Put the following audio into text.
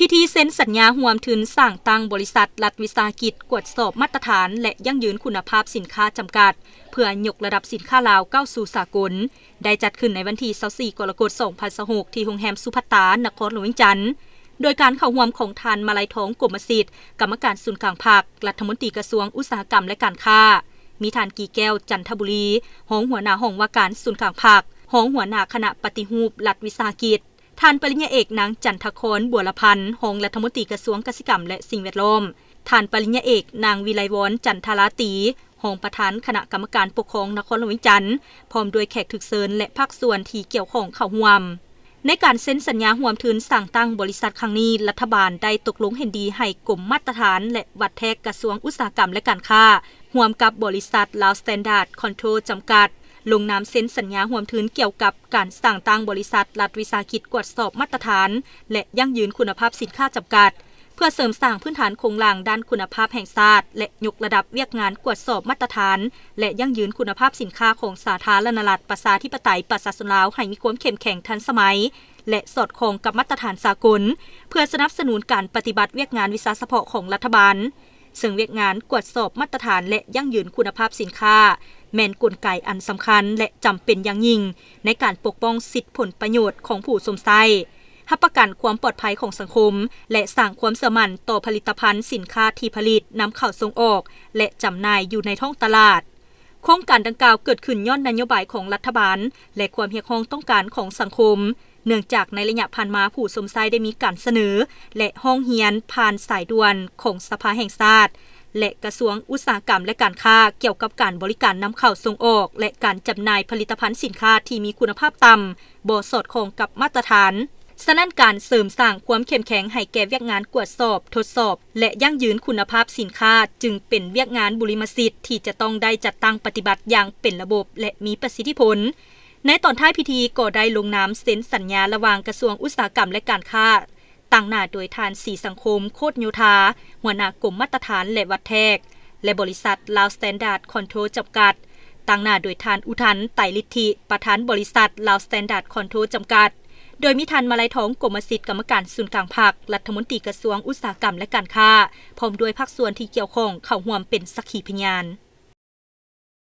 ພິທີເຊັນສັນຍາຮ່ວມທຶນສ້າງຕັ້ງບໍລິສັດລັດວິສາຫະກິດກວດສອບມາດຕະຖານ ແລະ ຢັ້ງຢືນຄຸນນະພາບສິນຄ້າຈຳກັດ ເພື່ອຍົກລະດັບສິນຄ້າລາວເຂົ້າສູ່ສາກົນ ໄດ້ຈັດຂຶ້ນໃນວັນທີຊາວສີ່ ກໍລະກົດ ສອງພັນຊາວຫົກ ທີ່ໂຮງແຮມສຸພັດຕາ ນະຄອນຫຼວງວຽງຈັນ ໂດຍການເຂົ້າຮ່ວມຂອງທ່ານ ມາໄລທອງ ກົມມະສິດ ກຳມະການສູນກາງພັກ, ລັດຖະມົນຕີກະຊວງອຸດສາຫະກຳ ແລະ ການຄ້າ, ມີທ່ານ ກີແກ້ວ ຈັນທະບູລີ ຮອງຫົວໜ້າຫ້ອງວ່າການສູນກາງພັກ, ຮອງຫົວໜ້າຄະນະປະຕິຮູບລັດວິສາຫະກິດ, ທ່ານປະລິນຍາເອກ ນາງ ຈັນທະຄອນ ບົວລະພັນ ຮອງລັດຖະມົນຕີກະຊວງກະສິກຳ ແລະ ສິ່ງແວດລ້ອມ, ທ່ານປະລິນຍາເອກ ນາງ ວິໄລວອນ ຈັນທະລາຕີ ຮອງປະທານຄະນະກຳມະການປົກຄອງນະຄອນຫຼວງວຽງຈັນ ພ້ອມດ້ວຍແຂກຖືກເຊີນ ແລະ ພາກສ່ວນທີ່ກ່ຽວຂ້ອງເຂົ້າຮ່ວມ. ໃນການເຊັນສັນຍາຮ່ວມທຶນສ້າງຕັ້ງບໍລິສັດຄັ້ງນີ້, ລັດຖະບານໄດ້ຕົກລົງເຫັນດີໃຫ້ກົມມາດຕະຖານ ແລະ ວັດແທກ ກະຊວງອຸດສາຫະກຳ ແລະ ການຄ້າ ຮ່ວມກັບບໍລິສັດ ລາວສະແຕນດາດຄອນໂທຣ ຈຳກັດ ລົງນາມເຊັນສັນຍາຮ່ວມທຶນກ່ຽວກັບການສ້າງຕັ້ງບໍລິສັດລັດວິສາຫະກິດກວດສອບມາດຕະຖານ ແລະ ຢັ້ງຢືນຄຸນນະພາບສິນຄ້າຈຳກັດ ເພື່ອເສີມສ້າງພື້ນຖານໂຄງລ່າງດ້ານຄຸນນະພາບແຫ່ງຊາດ ແລະ ຍົກລະດັບວຽກງານກວດສອບມາດຕະຖານ ແລະ ຢັ້ງຢືນຄຸນນະພາບສິນຄ້າຂອງສາທາລະນະລັດປະຊາທິປະໄຕປະຊາຊົນລາວໃຫ້ມີຄວາມເຂັ້ມແຂງ, ທັນສະໄໝ ແລະ ສອດຄ່ອງກັບມາດຕະຖານສາກົນ ເພື່ອສະໜັບສະໜູນການປະຕິບັດວຽກງານວິຊາສະເພາະຂອງລັດຖະບານ. ເຊິ່ງວຽກງານກວດສອບມາດຕະຖານ ແລະ ຢັ້ງຢືນຄຸນນະພາບສິນຄ້າ ແມ່ນກົນໄກອັນສຳຄັນ ແລະ ຈຳເປັນຢ່າງຍິ່ງໃນການປົກປ້ອງສິດຜົນປະໂຫຍດຂອງຜູ້ຊົມໃຊ້, ຮັບປະກັນຄວາມປອດໄພຂອງສັງຄົມ ແລະ ສ້າງຄວາມເຊື່ອໝັ້ນຕໍ່ຜະລິດຕະພັນສິນຄ້າທີ່ຜະລິດ, ນຳເຂົ້າ, ສົ່ງອອກ ແລະ ຈຳໜ່າຍຢູ່ໃນທ້ອງຕະຫຼາດ. ໂຄງການດັ່ງກ່າວເກີດຂຶ້ນຍ້ອນນະໂຍບາຍຂອງລັດຖະບານ ແລະ ຄວາມຮຽກຮ້ອງຕ້ອງການຂອງສັງຄົມ, ເນື່ອງຈາກໃນໄລຍະຜ່ານມາຜູ້ຊົມໃຊ້ໄດ້ມີການສະເໜີ ແລະ ຮ້ອງຮຽນຜ່ານສາຍດ່ວນຂອງສະພາແຫ່ງຊາດ ແລະ ກະຊວງອຸດສາຫະກຳ ແລະ ການຄ້າ ກ່ຽວກັບການບໍລິການນຳເຂົ້າ, ສົ່ງອອກ ແລະ ການຈຳໜ່າຍຜະລິດຕະພັນສິນຄ້າທີ່ມີຄຸນນະພາບຕ່ຳ, ບໍ່ສອດຄ່ອງກັບມາດຕະຖານ. ສະນັ້ນ, ການເສີມສ້າງຄວາມເຂັ້ມແຂງໃຫ້ແກ່ວຽກງານກວດສອບ, ທົດສອບ ແລະ ຢັ້ງຢືນຄຸນນະພາບສິນຄ້າ ຈຶ່ງເປັນວຽກງານບຸລິມະສິດທີ່ຈະຕ້ອງໄດ້ຈັດຕັ້ງປະຕິບັດຢ່າງເປັນລະບົບ ແລະ ມີປະສິດທິຜົນ. ໃນຕອນທ້າຍພິທີກໍໄດ້ລົງນາມເຊັນສັນຍາລະຫວ່າງກະຊວງອຸດສາຫະກຳ ແລະ ການຄ້າ ຕາງໜ້າໂດຍທ່ານ ສີສັງຄົມ ໂຄດໂຍທາ ຫົວໜ້າກົມມາດຕະຖານ ແລະ ວັດແທກ ແລະ ບໍລິສັດ ລາວສະແຕນດາດຄອນໂທຣ ຈຳກັດ ຕາງໜ້າໂດຍທ່ານ ອຸທັນ ໄຕລິດທິ ປະທານບໍລິສັດ ລາວສະແຕນດາດຄອນໂທຣ ຈຳກັດ ໂດຍມີທ່ານ ມາໄລທອງ ກົມມະສິດ ກຳມະການສູນກາງພັກ, ລັດຖະມົນຕີກະຊວງອຸດສາຫະກຳ ແລະ ການຄ້າ ພ້ອມດ້ວຍພາກສ່ວນທີ່ກ່ຽວຂ້ອງເຂົ້າຮ່ວມເປັນສັກຂີພະຍານ.